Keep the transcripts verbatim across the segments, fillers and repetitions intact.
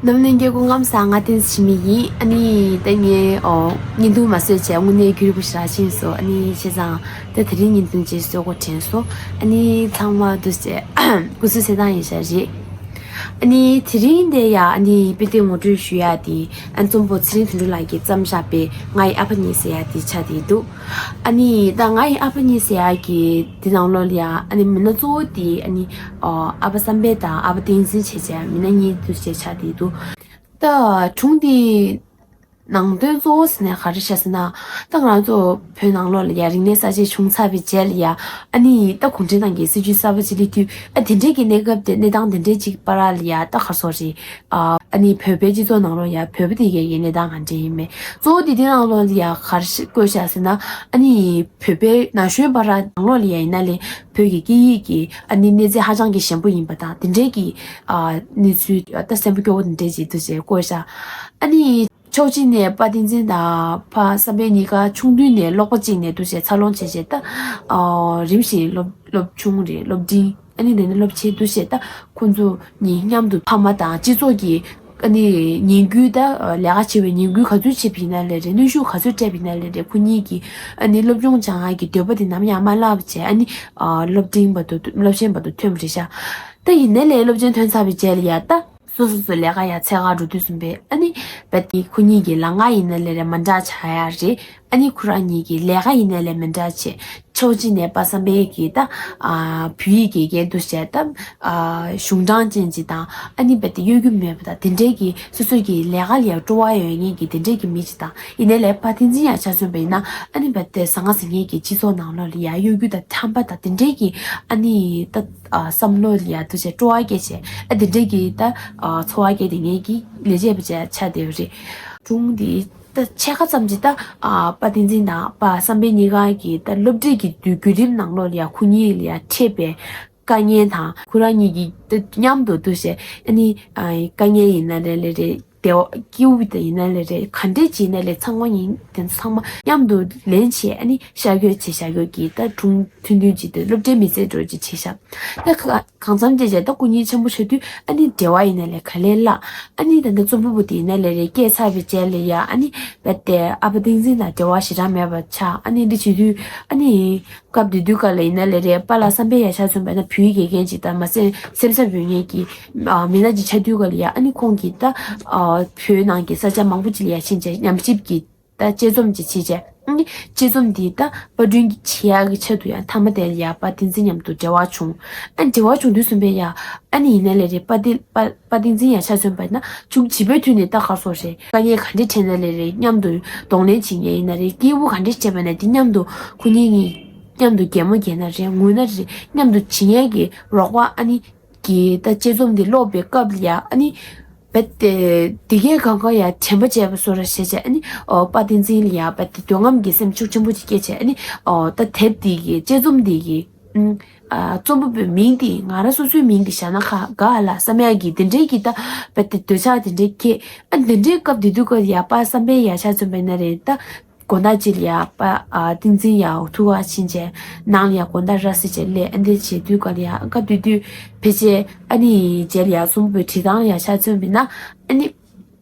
རྣམ་གླིང་སྐྱེ་སྐུ་ངམ་སང་ང་བསྟན་འཛིན་ཆོས་སྨིན་ཡིན། ཨ་ནི་ད་ངས་ཨོ་བརྙན་ཐུང་མ་བཟོས་བྱས་དངོས་གནས་རྒྱུན་རིང་པོ་ཞིག་ཕྱིན་སོང་། ཨ་ནི་བྱས་ཙང་ད་དེ་རིང་བརྙན་ཐུང་ཅིག་བཟོ་དགོས་དྲན་སོང་། ཨ་ནི་ཚང་མ་འདུག་སེ་སྐུ་གཟུགས་གསལ་ཐང་ཡིན་ཤག་རེད། ཨ་ནི་དེ་རིང་འདི་ཡ་ཨ་ནི་དཔེ་དེབ་ངོ་སྤྲོད་ཞུ་ཡ་དེ་ཨ་རྩོམ་པོ་ཚེ་རིང་དོན་གྲུབ་ལགས་ཀྱིས་བརྩམས་བཞག་པའི་ང་ཡི་ཨ་ཕ་གཉིས་ཟེར་ཡ་དེ་ཆགས་བསྡད་འདུག་ཨ་ནི་ད་ང་ཡི་ཨ་ཕ་གཉིས་ཟེར་ཡ་གི་དེ་ནང་ལོགས་ལ་ཡ་ཨ་ནི་མི་སྣ་གཙོ་བོ་དེ་ཨ་ནི་ཨ་ཨ་ཕ་བསམ་འཕེལ་དང་ཨ་ཕ་བསྟན་འཛིན་བྱས་བྱས་མི་སྣ་གཉིས་འདུག་སེ་ཆགས་བསྡད་འདུག་ད་སྒྲུང་དེ་ནང་དོན་གཙོ་བོ་ཟེར་ན་ག་རེ་བཤད་ཟེར་ན། ད་ང་རང་ཚོ་བོད་ནང་ལོགས་ལ་ཡ་རིག་གནས་གསར་བརྗེ་བྱུང་ཚར་བའི་རྗེས་ལ་ཡ་ཨ་ནི་ད་གུང་ཁྲན་ཏང་གི་སྲིད་བྱུས་གསར་པ་ཅིག་སླེབས་དུས་ཨ་དེ་འདྲས་ཀྱི་གནས་སྐབས་དེ་གནས་སྟངས་དེ་འདྲས་ཅིག་བར་ལ་ཡ་ད་ག་རེ་ཟེར་རེད། ཨ་ཨ་ནི་བོད་པའི་སྤྱི་ཚོགས་ནང་ལོགས་ཡ་བོད་པ་དེ་གའི་གནས་སྟངས་ག་འདྲས་ཡིན་མིན་གཙོ་བོ་དེ་དེ་ནང་ལོགས་ལ་ཡ་ག་རེ་བཀོད་བཞག་ཟེར་ན། ཨ་ནི་བོད་པའི་ན་གཞོན་བར་ནང་ལོགས་ལ་ཡ་ཡིན་ན་ལས་བོད་ཀྱི་སྐད་ཡིག་གི་ཨ་ནི་གནས་ཚད་ཧ་ཅང་གི་ཞན་པོ་ཡིན་པ་དང་དེ་འདྲས་ཀྱི་ཨ་གནས་ཚུལ་ད་སེམས་པ་སྐྱོ་བོ་དེ་འདྲས་ཅིག་འདུག་སེ་བཀོད་བཞག་ཨ་ནི་ཕྱོགས་གཅིག་ནས་པ་བསྟན་འཛིན་དང་ཕ་བསམ་འཕེལ་གཉིས་ཀ་ཆུང་དུས་ནས་ཀློག་པ་གཅིག་ནས་འདུག་སེ་འཚར་ལོངས་བྱས་བྱས་ད་ཨ་རིམ་བཞིན་སློབ་སློབ་ཆུང་རེད། སློབ་འབྲིང་ཨ་ནི་དེ་ནས་སློབ་ཆེན་འདུག་སེ་ད་ཁོང་ཚོ་གཉིས་མཉམ་དུ་ཕ་མ་དང་སྤྱི་ཚོགས་ཀྱི་ཨ་ནི་ཉིན་རྒྱུན་ད་ལས་ཀ་བྱེད་པའི་ཉིན་རྒྱུན་ག་ཚོད་བྱེད་པ་ཡིན་ན་ལས་རེད། གནོན་ཤུགས་ག་ཚོད་སྤྲད་པ་ཡིན་ན་ལས་རེད། ཁོ་གཉིས་ཀྱི་ཨ་ནི་སློབ་སྦྱོང་སྦྱང་ཡག་གི་འདོད་པ་དེ་ནམ་ཡང་མ་བརླག་པ་བྱས་ཨ་ནི་ཨ་སློབ་འབྲིང་བར་དུ་སློབ་ཆེན་བར་དུ་ཐོན་པ་རེད་ཤག་ད་ཡིན་ནའི་ལས་སློབ་ཆེན་ཐོན་ཚར་བའི་རྗེས་ལ་ཡ་ད། སོ་སོ་སོ་ལས་ཀ་ཡ་འཚོལ་ག་འགྲོ་དུས་ཙམ་པས་ཨ་ནི་རྦད་དེ་ཁོ་གཉིས་ཀྱི་ལམ་ཁ་ཡིན་ན་ལས་རེད་མ་འདྲ་ཆགས་ཡ་རེད། ཨ་ནི་ཁོ་རང་གཉིས་ཀྱི་ལས་ཀ་ཡིན་ན་ལས་མི་འདྲ་བྱས། ཕྱོགས་གཅིག་ནས་པ་བསམ་འཕེལ་གྱིས་ད་ཨ་བོད་ཡིག་དགེ་རྒན་འདུག་སེ་ད་ཨ་གཞུང་དྲང་ཅན་ཅིག་དང་ཨ་ནི་རྦད་དེ་གཡོ་སྒྱུ་མེད་པ་དང་དེ་འདྲའི་གི་སོ་སོ་གི་ལས་ཀ་ལ་ཡ་སྤྲོ་བ་ཡོད་མཁན་གྱི་དེ་འདྲའི་གི་མི་ཅིག་དང་། ཡིན་ནའི་ལས་པ་བསྟན་འཛིན་ཡ་ཆ་མཚོན་པ་ཡིན་ན་ཨ་ནི་རྦད་དེ་ཟང་ངེ་ཟིང་ངེ་གི་སྤྱི་ཚོགས་ནང་ལོགས་ལ་ཡ་གཡོ་སྒྱུ་དང་ཁྲམ་པ་དང་དེ་འདྲའི་གི་ཨ་ནི་ད། ཨ་བསམ་བློ་ལ་ཡ་འདུག་སེ་སྤྲོ་བ་སྐྱེས་བྱས་ཨ་དེ་འདྲས་ཀྱི་ད་ཨ་ཚོར་བ་སྐྱེས་དེ་ངེད་ཀྱི་ལས་བྱེད་པ་བྱས་ཆགས་བསྡད་ཡོད་རེད། སྒྲུང་འདི་ད་ཕྱེད་ཀ་ཙམ་ཅིག་ད་ཨ་པ་བསྟན་འཛིན་དང་པ་བསམ་འཕེལ་གཉིས་ཀ་གི་ད་སློབ་ཁྲིད་ཀྱི་དུས་བརྒྱུད་རིམ་ནང་ལོགས་ལ་ཡ་ཁོ་གཉིས་ལ་ཡ་འཕྲད་པའི་དཀའ་ངལ་དང་ཁོ་རང་གཉིས་ཀྱི་ད་མཉམ་དུ་འདུག་སེ་ཨ་ནི་ཨ་དཀའ་ངལ་ཡིན་ན་རེད་ལས་རེད། བདེ་བ་སྐྱིད་པོ་དེ་ཡིན་ན་ལས་རེད། ག་འདྲས་ཅིག་ཡིན་ན་ལས་ཚང་མ་ཡིན་དེ་ཚང་མ་མཉམ་དུ་ལེན་བྱས་ཨ་ནི་ཤར་བསྐྱོད་བྱས་ཤར་བསྐྱོད་ཀྱིས་ད་སྒྲུང་ཐུང་ཐུང་ཅིག་དེ་སློབ་གྲྭའི་མི་ཚེ་འགྲོ་ཅིག་བྱས་ཤག་ད་ག་གང་འཚམ་བྱས་བྱས་ད་སྐུ་ཉིད་ཆེན་པོ་ཆགས་དུས་ཨ་ནི་འབྲེལ་བ་ཡིན་ན་ལས་ག་ལེར་བརླག་ཨ་ནི་ད་ལྟ་རྩོམ་པ་པོ་དེ་ཡིན་ན་ལས་རེད། སྐྱེས་ཚར་བའི་རྗེས་ལ་ཡ་ཨ་ནི་རྦད་དེ་ཨ་ཕ་བསྟན་འཛིན་དང་འབྲེལ་བ་ཞེ་དྲག་མེད་པ་ཆགས། ཨ་ནི་འདི་བྱེད་དུས་ཨ་ནི། སྐབས་དེ་དུས་སྐབས་ལ་ཡིན་ན་ལས་རེད། པཱ་ལགས་བསམ་འཕེལ་ཡ་ཆ་མཚོན་པ་ན་བོད་ཡིག་དགེ་རྒན་ཅིག་དང་མ་ཟད་སེམས་འཚབ་ཡོད་མཁན་གྱི་ཨ་མི་སྣ་ཅིག་ཆགས་དུས་སྐབས་ལ་ཡ་ཨ་ནི་ཁོང་གིས་ད་ཨ་བོད་ནང་གི་ས་ཆ་མང་པོ་ཅིག་ལ་ཡ་ཕྱིན་བྱས་ཉམས་ཞིབ་ཀྱི་ད་དཔྱད་རྩོམ་ཅིག་བྱས་བྱས་ཨ་ནི་དཔྱད་རྩོམ་འདི་ད་པར་སྐྲུན་བྱེད་ཡག་གི་ཆེད་དུ་ཡ་མཐའ་མ་དེ་ལ་ཡ་པ་བསྟན་འཛིན་མཉམ་དུ་འབྲེལ་བ་བྱུང་། ཨ་ནི་འབྲེལ་བ་བྱུང་དུས་ཙམ་པས་ཡ་ཨ་ནི་ཡིན་ན་ལས་རེད། པ་བསྟན་པ་པ་བསྟན་འཛིན་ཡ་ཆ་མཚོན་པ་ན་ཅུང་བྱིས་པའི་དུས་ནས་ད་ག་རེ་ཟེར་རེད། དཀའ་ངལ་ག་འདྲས་འཕྲད་ན་ལས་རེད། མཉམ་དུ་གདོང་ལེན་བྱེད་མཁན་ཡིན་ན་རེད། སྐྱིད་པོ་ག་འདྲས་བྱས་པ་ན་དེ་མཉམ་དུ་ཁོ་གཉིས་གཉིས། མཉམ་དུ་གད་མོ་བགད་ན་རེད། ངུས་ན་རེད། མཉམ་དུ་བྱེད་མཁན་གྱི་རོགས་པ་ཨ་ནི་གི་ད་དཔྱད་རྩོམ་འདི་ཀློག་པའི་སྐབས་ལ་ཡ་ཨ་ནི་རྦད་དེ་དེ་གའི་གང་ག་ཡ་དྲན་པ་བརྗེད་པ་བཟོ་འདྲ་བྱས་བྱས་ཨ་ནི་ཨོ་པ་བསྟན་འཛིན་ལ་ཡ་རྦད་དེ་འདོད་རྔམ་གྱི་སེམས་ཤུགས་ཆེན་པོ་ཅིག་སྐྱེས་བྱས་ཨ་ནི་ཨོ་ད་དེབ་འདི་གི་དཔྱད་རྩོམ་འདི་གི་ཨུམ་ཨ་རྩོམ་པ་པོའི་མིང་འདི་ང་རང་སོ་སོའི་མིང་འདི་བཞག་ན་ཁ་དགའ་ཨ་ལ་བསམ་ཡག་གི་དེ་འདྲའི་གི་ད་རྦད་དེ་འདོད་ཆགས་དེ་འདྲའི་སྐྱེས། ཨ་འདི་འདྲའི་སྐབས་འདི་དུས་སྐབས་ཡ་པ་བསམ་འཕེལ་ཡ་ཆ་མཚོན་པ་ཡིན་ན་རེད་ད། དགོང་དག་ཅིག་ལ་ཡ་པ་ཨ་བསྟན་འཛིན་ཡ་ཐུག་ག་ཕྱིན་བྱས་ནང་ལ་ཡ་དགོང་དག་ར་བཟི་བྱས་སླེབས། ཨ་འདི་བྱེད་དུས་སྐབས་ལ་ཡ་སྐབས་དེ་དུས་ཕལ་ཆེར་ཨ་ནི་རྗེས་ལ་ཡ་གསུམ་པོའི་བྲིས་སྟངས་ལ་ཡ་ཆ་མཚོན་པ་ཡིན་ན་ཨ་ནི་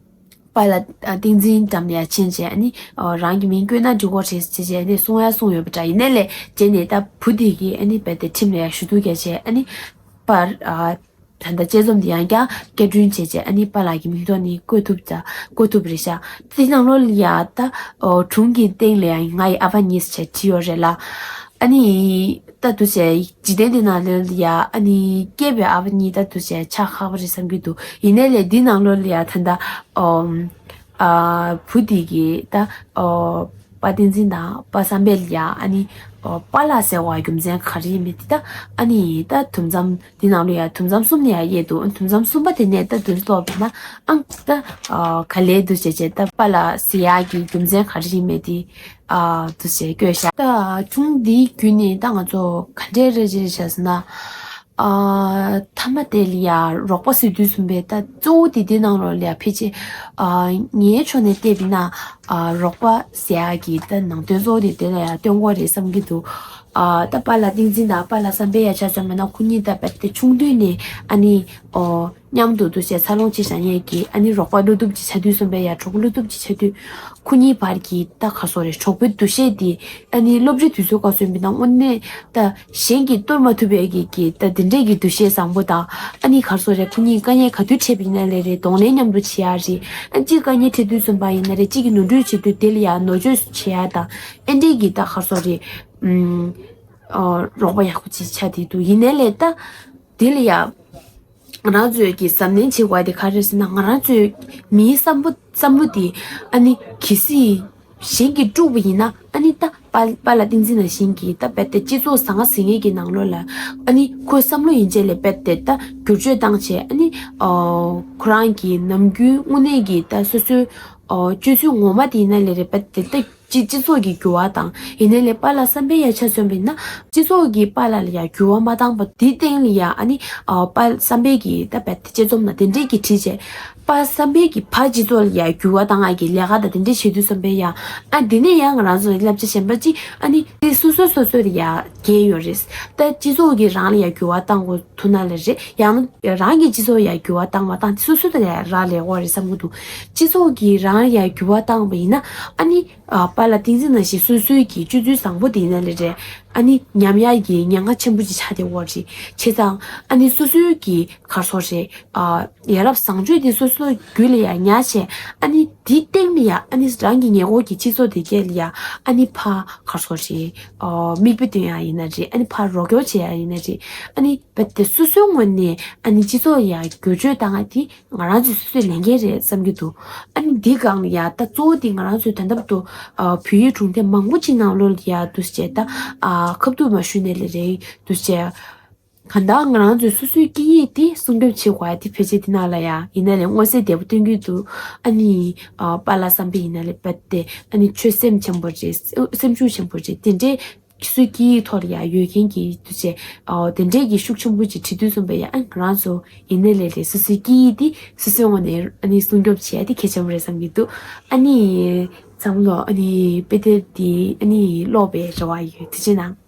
པཱ་ལགས་ཨ་བསྟན་འཛིན་འགྲམ་ལ་ཡ་ཕྱིན་བྱས་ཨ་ནི་ཨོ་རང་གི་མིང་བཀོད་ན་འགྲིག་གོ་རེད་ཟེར་བྱས་ཨ་ནི་གསུང་ཡ་གསུངས་ཡོད་པ་འདྲ། ཡིན་ནའི་ལས་རྗེས་ནས་ད་བུ་དེ་གིས་ཨ་ནི་རྦད་དེ་ཁྲིམས་ལ་ཡ་ཞུ་གཏུག་རྒྱག་བྱས་ཨ་ནི་པཱ་ཨ། ད་ལྟ་དཔྱད་རྩོམ་འདི་ཡང་བསྐྱར་བསྐྱར་སྐྲུན་བྱས་རྗེས་ཨ་ནི་པཱ་ལགས་ཀྱི་མིང་ཐོག་ནས་བཀོད་ཐུབ་ཙ་བཀོད་ཐུབ་རེད་ཤག་དེ་ནང་ལོགས་ལ་ཡ་ད་ཨོ་སྒྲུང་གི་སྟེང་ལ་ཡང་ང་ཡི་ཨ་ཕ་གཉིས་ཟེར་བྲིས་ཡོད་རེད་ལ། ཨ་ནི་ད་དུ་བྱས་འཇིག་རྟེན་འདི་ནང་ལོགས་ལ་ཡ་ཨ་ནི་སྐྱེས་པའི་ཨ་ཕ་གཉིས་ད་དུ་བྱས་ཆགས་ཁག་པོ་རེད་བསམ་གྱི་འདུག་ཡིན་ནའི་ལས་འདི་ནང་ལོགས་ལ་ཡ་ད་ལྟ་ཨོ་ཨ་བུ་དེ་གི་ད་ཨོ་པ་བསྟན་འཛིན་དང་པ་བསམ་འཕེལ་ལ་ཡ་ཨ་ནི་ཨོ་པཱ་ལགས་ཟེར་བ་རྒྱུ་མཚན་ག་རེ་ཡིན་མིན་དེ་ད་ཨ་ནི་ད་དུམ་མཚམས། འདི་ནང་ལོགས་ཡ་དུམ་མཚམས་གསུམ་ནས་ཡ་དབྱེ་འདུག་དུམ་མཚམས་གསུམ་པ་དེ་ནས་ད་དུ་ཀློག་པ་ན་ཨང་ད་ག་ལེ་འདུག་བྱས་བྱས་ད་པཱ་ལགས་ཟེར་ཡག་གི་རྒྱུ་མཚན་ག་རེ་ཡིན་མེད་དེ་འདུག་བྱས་བཀོད་བཞག་ད་སྒྲུང་འདིའི་བརྒྱུད་ནས་ད་ང་ཚོ་ག་འདྲའི་རེ་རེ་བྱས་ཟེར་ན། མཐའ་མ་དེ་ལ་ཡ་རོགས་པ་ཟེར་དུས་ཙམ་པས་ད་གཙོ་བོ་དེ་དེ་ནང་ལོགས་ལ་ཡ་ཕལ་ཆེར་ངའི་ཕྱོགས་ནས་བལྟས་པ་ན་རོགས་པ་ཟེར་ཡག་གི་ད་ནང་དོན་གཙོ་བོ་དེ་དེ་ལ་ཡ་སྟོན་དགོས་རེད་བསམ་གྱི་འདུག་ཨ་ད་པཱ་ལགས་བསྟན་འཛིན་དང་པཱ་ལགས་བསམ་འཕེལ་ཡ་ཆ་ཚང་མ་ན་ཁོ་གཉིས་ད་རྦད་དེ་ཆུང་དུས་ནས་ཨ་ནི་ཨོ་ མཉམ་དུ་འདུ་བྱས་འཚར་ལོངས་ཅིག་བྱ་ཡས་ཀྱི་ཨ་ནི་རོགས་པ་བློ་སྟོབས་ཅིག་ཆགས་དུས་ཙམ་པ་ཡ། གྲོགས་པོ་བློ་སྟོབས་ཅིག་ཆགས་དུས་ཁོ་གཉིས་བར་གྱི་ད་ག་སོ་རེད། གྲོགས་པོའི་འདུ་ཤེས་དེ་ཨ་ནི་སློབ་གྲྭའི་དུས་ཚོད་སྐབས་སུ་ཡིན་པ་ན་དངོས་གནས་ད་གཞན་གྱིས་གཏོར་མ་ཐུབ་པའི་གི་གི་ད་དེ་འདྲས་ཀྱི་འདུ་ཤེས་བཟང་པོ་དང་། ཨ་ནི་ག་སོ་རེད། ཁོ་གཉིས་དཀའ་ངལ་ག་དུས་འཕྲད་པ་ཡིན་ན་ལས་རེད། གདོང་ལེན་མཉམ་དུ་བྱེད་ཡ་རེད། ཨ་གཅིག་དཀའ་ངལ་འཕྲད་དུས་ཙམ་པ་ཡིན་ན་རེད། གཅིག་གི་ནོར་འཁྲུལ་བྱེད་དུས་དེ་ལ་ཡ་ནོར་བཅོས་བྱེད་ཡ་དང་། ཨེ་འདྲས་ཀྱི་ད་ག་སོ་རེད། ཨུམ། ཨོ། རོགས་པ་ཡག་པོ་ཅིག་ཆགས་བསྡད་འདུག་ཡིན་ནའི་ལས་ད་དེ་ལ་ཡ་ང་རང་ཚོའི་གི་གཟབ་ནན་བྱེད་དགོས་པ་དེ་ག་རེ་རེད་ཟེར་ན། ང་རང་ཚོའི་མིའི་བསམ་བློ་བསམ་བློ་དེ་ཨ་ནི་གལ་སྲིད་གཞན་གྱིས་དཀྲུགས་པ་ཡིན་ན། ཨ་ནི་ད་པཱ་པཱ་ལགས་བསྟན་འཛིན་ནང་བཞིན་གྱི་ད་རྦད་དེ་སྤྱི་ཚོགས་ཟང་ཟིང་ངེ་གི་ནང་ལོགས་ལ་ཨ་ནི་ཁོའི་བསམ་བློ་ཡིན་ཆད་ལས་རྦད་དེ་ད་བསྒྱུར་བཅོས་བཏང་བྱས། ཨ་ནི་ཨོ། ཁོ་རང་གི་ནམ་རྒྱུན་དངོས་གནས་ཀྱི་ད་སོ་སོའི་ཨོ་སྤྱོད་ཚུལ་ངོ་མ་དེ་ཡིན་ན་ལས་རེད། རྦད་དེ་ད་སྤྱི་སྤྱི་ཚོགས་ཀྱི་འགྱུར་བ་དང་། ཡིན་ནའི་ལས་པཱ་ལགས་བསམ་འཕེལ་ཡ་ཆ་མཚོན་པ་ཡིན་ན། སྤྱི་ཚོགས་ཀྱིས་པཱ་ལགས་ལ་ཡ་འགྱུར་བ་མ་བཏང་བ་དེའི་སྟེང་ལ་ཡ་ཨ་ནི་ཨ་པཱ་བསམ་འཕེལ་གྱིས་ད་རྦད་དེ་དཔྱད་རྩོམ་ནང་དེ་འདྲས་ཀྱི་བྲིས་བྱས། པཱ་བསམ་འཕེལ་གྱིས་ཕར་སྤྱི་ཚོགས་ལ་ཡ་འགྱུར་བ་བཏང་ཡ་གི་ལས་ཀ་དང་དེ་འདྲས་བྱེད་དུས་ཙམ་པ་ཡ། ཨ་དེ་ནས་ཡང་ང་རང་ཚོ་བསླབ་བྱ་གཞན་པ་ཅིག་ཨ་ནི་དེ་སོ་སོ་སོ་སོ་ལ་ཡ་འགན་ཡོད་རེད། ད་སྤྱི་ཚོགས་ཀྱིས་རང་ལ་ཡ་འགྱུར་བ་བཏང་དགོས་ཐུག་ན་ལས་རེད། ཡང་ན་རང་གིས་སྤྱི་ཚོགས་ལ་ཡ་འགྱུར་བ་བཏང་མ་བཏང་དེ་སོ་སོ་ལ་ཡ་རག་ལས་དགོས་རེད་བསམ་གྱི་འདུག་སྤྱི་ཚོགས་ཀྱིས་རང་ལ་ཡ་འགྱུར་བ་བཏང་བ་ཡིན་ན། ཨ་ནི་ཨ་པཱ་ལགས་བསྟན་འཛིན་ནང་བཞིན་སོ་སོའི་གི་སྤྱོད་ཚུལ་བཟང་པོ་དེ་ཡིན་ན་ལས་རེད། ཨ་ནི་ཉམས་ཡག་གི་ཉེན་ཁ་ཆེན་པོ་ཅིག་ཆགས་བསྡད་ཡོད་རེད། བྱས་ཙང་ཨ་ནི་སོ་སོའི་གི་ག་རེ་ཟེར་རེད། ཨ་ཡ་རབས་བཟང་སྤྱོད་དེ་སོ་སོའི་རྒྱུད་ལ་ཡ་ཉར་བྱས། ཨ་ནི་དེའི་སྟེང་ལ་ཡ་ཨ་ནི་རང་གི་ཉེ་འཁོར་གྱི་སྤྱི་ཚོགས་དེ་གས་ལ་ཡ་ཨ་ནི་ཕར་ག་རེ་ཟེར་རེད། ཨ་མིག་དཔེ་སྟོན་ཡ་ཡིན་ན་རེད། ཨ་ནི་ཕར་རོགས་སྐྱོར་བྱེད་ཡ་ཡིན་ན་རེད། ཨ་ནི་རྦད་དེ་སོ་སོའི་ངོས་ནས་ཨ་ནི་སྤྱི་ཚོགས་ལ་ཡ་བསྒྱུར་བཅོས་བཏང་ཡ་དེ་ང་རང་ཚོའི་སོ་སོའི་ལས་འགན་རེད་བསམ་གྱི་འདུག་ཨ་ནི་འདི་སྒང་ལ་ཡ་ད་གཙོ་བོ་དེ་ང་རང་ཚོའི་ད་ལྟ་བར་དུ་ཨ་བོད་ཡུལ་གྲོང་རྡལ་མང་པོ་ཅིག་ནང་ལོགས་ལ་ཡ་འདུག་སེ་བྱས། ད་ཨ་ཁ་ཐུག་མ་ཞུས་ནའི་ལས་རེད། འདུག་སེ་བྱས། གང་ལྟར་ང་རང་ཚོའི་སོ་སོའི་སྐད་ཡིག་དེ་སྲུང་སྐྱོབ་བྱེད་དགོས་ཡ་དེ་ཕལ་ཆེར་དེ་ནང་ལ་ཡ་ཡིན་ན་ལས་མངོན་གསལ་དོད་པོ་སྟོན་གྱི་འདུག་ཨ་ནི་ཨ་པཱ་ལགས་བསམ་འཕེལ་ཡིན་ན་ལས་རྦད་དེ་ཨ་ནི་ཆོས་སེམས་ཆེན་པོ་རེད། སེམས་ཤུགས་ཆེན་པོ་རེད། དེ་འདྲའི་སོ་སོའི་སྐད་ཡིག་ཐོག་ལ་ཡ་ཡོད་མཁན་གྱི་འདུག་སེ་ཨ་དེ་འདྲའི་གི་ཤུགས་ཆེན་པོ་ཅིག་བྲིས་དུས་ཙམ་པ་ཡ། ཨ་ང་རང་ཚོ་ཡིན་ན་ལས་རེད། སོ་སོའི་སྐད་ཡིག་དེ་སོ་སོའི་ངོས་ནས་ཨ་ནི་སྲུང་སྐྱོབ་བྱེད་ཡ་དེ་གལ་ཆེན་པོ་རེད་བསམ་གྱི་འདུག་ཨ་ནི་བསམ་བློ་ཨ་ནི་དཔེ་དེབ་དེ་ཨ་ནི་ཀློག་པའི་རེ་བ་ཡོད། ཐུགས་རྗེ་གནང་།